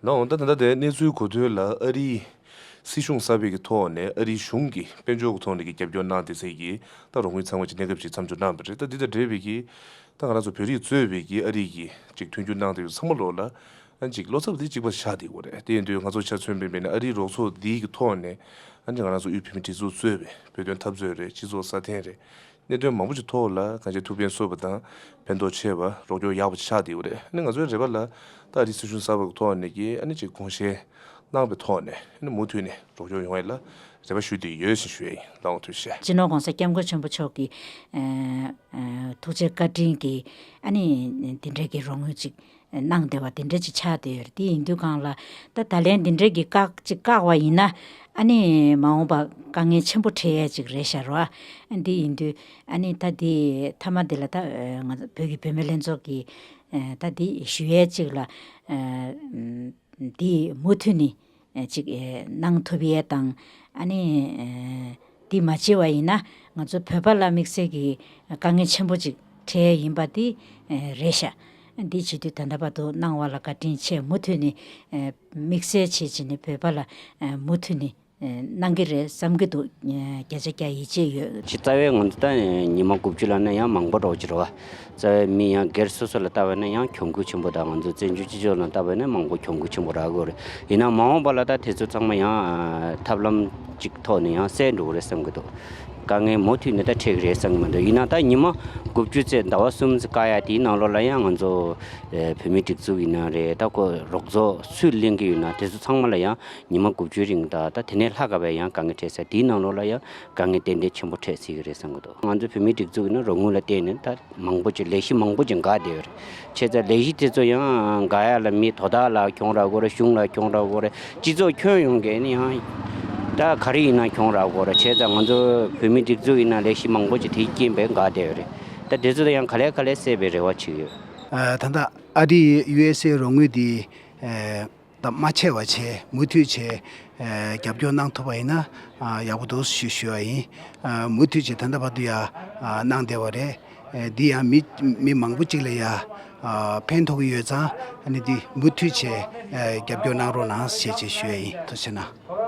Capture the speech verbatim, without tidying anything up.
ལགས་འོང་། ད་ད་ལྟ་དེ་གནས་ཚུལ་གོ་དོན་ལ་ཨ་རིའི་སྲིད་གཞུང་གསར་པའི་གི་ཐོག་ནས་ཨ་རིའི་གཞུང་གི་དཔལ་འབྱོར་གྱི་ཐོག་ནས་ཀྱི་རྒྱབ་སྐྱོར་གནང་བསྡད་ཚད་ཀྱི་ད་རོགས་དངུལ་ཚང་མ་ཅིག་གནས་སྐབས་ཅིག་མཚམས་འཇོག་གནང་བ་རེད། ད་འདི་དང་འབྲེལ་བའི་གི་ད་ང་རང་ཚོ་བོད་རིགས་གཙོས་པའི་གི་ཨ་རི་གི་ཅིག་མཐུན་འགྱུར་གནང་བསྡད་ཡོད་ཚང་མ་ལོག་ལ་ཨ་ཅིག་བློ་འཚབ་འདི་གཅིག་པ་ཆགས་བསྡད་ཡོད་རེད། དེ་ཡིན་དུས་ང་ཚོ་ཆ་མཚོན་པའི་འབད་ནས་ཨ་རིའི་རོགས་ཚོགས་འདིའི་གི་ཐོག་ནས་ཨ་ནི་ང་རང་ཚོ་དབུས་བོད་མིའི་སྒྲིག་འཛུགས་གཙོས་པའི་བོད་དོན་འཐབ་རྩོད་རེད། སྤྱི་ཚོགས་སྲ་བརྟན་རེད། གནད་དོན་མང་པོ་ཞིག་ཐོག་ལ་གང་ཅི་ཐུགས་ཕན་གསོས་པ་དང་ཕན་ཐོགས་ཆེ་བ་རོགས་སྐྱོར་ཡག་པོ་ཆགས་བསྡད་ཡོད་རེད། ཨ་ནི་ང་ཚོའི་རེ་བ་ལ་ད་ཨ་རིའི་སྲིད་གཞུང་གསར་པ་གི་ཐོག་ནས་ཀྱི་ཨ་ནི་ཅིག་དགོངས་བཞེས་གནང་བའི་ཐོག་ནས་ཨ་ནི་མུ་མཐུད་ནས་རོགས་སྐྱོར་ཡོང་ཡ་ལ་རེ་བ་ཞུ་བསྡད་ཡོད་ཅེས་ཞུ་ཡ་ཡིན། ལགས་འོང་། ཐུགས་རྗེ་ཆེ། སྤྱི་ནོར་༸གོང་ས་༸སྐྱབས་མགོན་ཆེན་པོ་མཆོག་གི་ཨ་ཨ་ཐུགས་རྗེ་བཀའ་དྲིན་གྱིས་ཨ་ནི་འདི་འདྲའི་གི་རོགས་དངུལ་ཅིག་གནང་བསྡད་པ་དེ་འདྲ་ཅིག་ཆགས་བསྡད་ཡོད་རེད། དེ་ཡིན་དུས་སྒང་ལ་ད་ད་ལན་འདི་འདྲའི་གི་བཀག་ཅིག་བཀག་པ་ཡིན་ན་ཨ་ནི་མ་འོངས་པ་དཀའ་ངལ་ཆེན་པོ་འཕྲད་ཡས་ཅིག་རེད་ཤག་རོ། ཨ་འདི་ཡིན་དུས་ཨ་ནི་ད་འདི་མཐའ་མ་འདི་ལ་ད་ང་ཚོ་བོད་ཀྱི་བུད་མེད་ལྷན་ཚོགས་ཀྱི་ད་འདི་ཞུ་ཡས་ཅིག་ལ་འདི་མུ་མཐུད་ནས་ཅིག་གནང་ཐུབ་ཡས་དང་ཨ་ནི་འདི་མ་བྱས་པ་ཡིན་ན་ང་ཚོ་བོད་པ་ལ་དམིགས་བསལ་གྱི་དཀའ་ངལ་ཆེན་པོ་ཅིག་འཕྲད་ཡིན་པ་འདི་རེད་ཤག་འདི་བྱེད་དུས་ད་ལྟ་བར་དུ་གནང་བ་ལ་བཀའ་དྲིན་ཆེ། མུ་མཐུད་ནས་དམིགས་བསལ་བྱེད་བྱས་ནས་བོད་པ་ལ་མུ་མཐུད་ནས་གནང་གི་རེད་བསམ་གྱི་འདུག་བརྒྱ་ཆ་བརྒྱ་ཡིད་ཆེས་ཡོད། ཅི་རྩ་བའི་ང་ཚོ་ད་ཉི་མ་དགུ་བཅུ་ལབ་ན་ཡང་མང་པོ་འདྲ་བོ་ཅིག་རེད་བ། རྩ་བའི་མི་ཡང་སྒེར་སོ་སོ་ལ་ལྟ་བ་ན་ཡང་གྱོང་གུད་ཆེན་པོ་དང་ང་ཚོ་བཙན་བྱོལ་སྤྱི་ཚོགས་ལ་ལྟ་བ་ན་མང་པོ་གྱོང་གུད་ཆེན་པོ་རག་གི་ཡོད་རེད། ཡིན་ན་མ་འོངས་པ་ལ་ད་དེ་ཚོ་ཚང་མ་ཡང་ཐབས་ལམ་ཅིག་ཐོག་ནས་ཡང་སེལ་འགྲོ་གི་རེད་བསམ་གྱི་འདུག་དཀའ་ངལ་མུ་མཐུད་ནས་ད་འཕྲད་ཀྱི་རེད་བསམ་གྱི་མི་འདུག་ཡིན་ན་ད་ཉི་མ་དགུ་བཅུ་ཚེས་ཟླ་བ་གསུམ་ཙམ་བཀག་ཡ་དེའི་ནང་ལོགས་ལ་ཡང་ང་ཚོ་བོད་མིའི་སྒྲིག་འཛུགས་ཡིན་ན་རེད། ད་ཁོ་རོགས་ཚོགས་སུས་ལེན་གྱི་ཡོད་ན་དེ་ཚོ་ཚང་མ་ལ་ཡང་ཉི་མ་དགུ་བཅུའི་རིང་ད་ད་དེ་ནས་ལྷག་ག་བའི་ཡང་དཀའ་ངལ་འཕྲད་ས་དེའི་ནང་ལོགས་ལ་ཡང་དཀའ་ངལ་ཏན་ཏན་ཆེན་པོ་འཕྲད་སྲིད་ཀྱི་རེད་བསམ་གྱི་འདུག་ང་ཚོ་བོད་མིའི་སྒྲིག་འཛུགས་ཡིན་ན་རོགས་དངུལ་ལ་བརྟེན་ནས་ད་མང་པོ་ཅིག་ལས་གཞི་མང་པོ་ཅིག་འགག་བསྡད་ཡོད་རེད། བྱས་ཙང་ལས་གཞི་དེ་ཚོ་ཡང་འགག་ཡ་ལ་མི་དོ་བདག་ལ་གྱོང་རག་གི་ཡོད་རེད། གཞུང་ལ་གྱོང་རག་གི་ཡོད་རེད། སྤྱི་ཚོགས་ཁྱོན་ཡོངས་ཀྱི་ནི་ཡང་ད་ག་རེ་ཡིན་ན་གྱོང་རག་གི་ཡོད་རེད། བྱས་ཙང་ང་ཚོ་བོད་མིའི་སྒྲིག་འཛུགས་ཡིན་ན་ལས་གཞི་མང་པོ་ཅིག་དེའི་རྐྱེན་པས་འགག་བསྡད་ཡོད་རེད། ད་དེ་ཚོ་ད་ཡང་ག་ལེ་ག་ལེ་སེལ་བའི་རེ་བ་བྱེད་ཀྱི་ཡོད། ཨ། ད་ལྟ་ཨ་རིའི་ཡུ་ཨེས་ཨེ་རོགས་དངུལ་འདི་ཨ། ད་མ་ཆད་པ་བྱས་མུ་མཐུད་བྱས་ཨ། རྒྱབ་སྐྱོར་གནང་ཐུབ་པ་ཡིན་ན་ཨ། ཡག་པོ་འདུག་ཞུ་ཞུ་བ་ཡིན། ཨ། མུ་མཐུད་བྱས་ད་ལྟ་བར་དུ་ཡ་ཨ། གནང་བསྡད་པ་རེད། ཨ། འདི་ཡང་མི་མི་མང་པོ་ཅིག་ལ་ཡ་ཨ། ཕན་ཐོགས་ཀྱི་ཡོད་ཙང་ཨ་ནི་འདི་མུ་མཐུད་བྱས་ཨ། རྒྱབ་སྐྱོར་གནང་རོགས་གནང་ཞེས་བྱས་ཞུ་བ་ཡིན། ཐུགས་རྗེ་གནང་།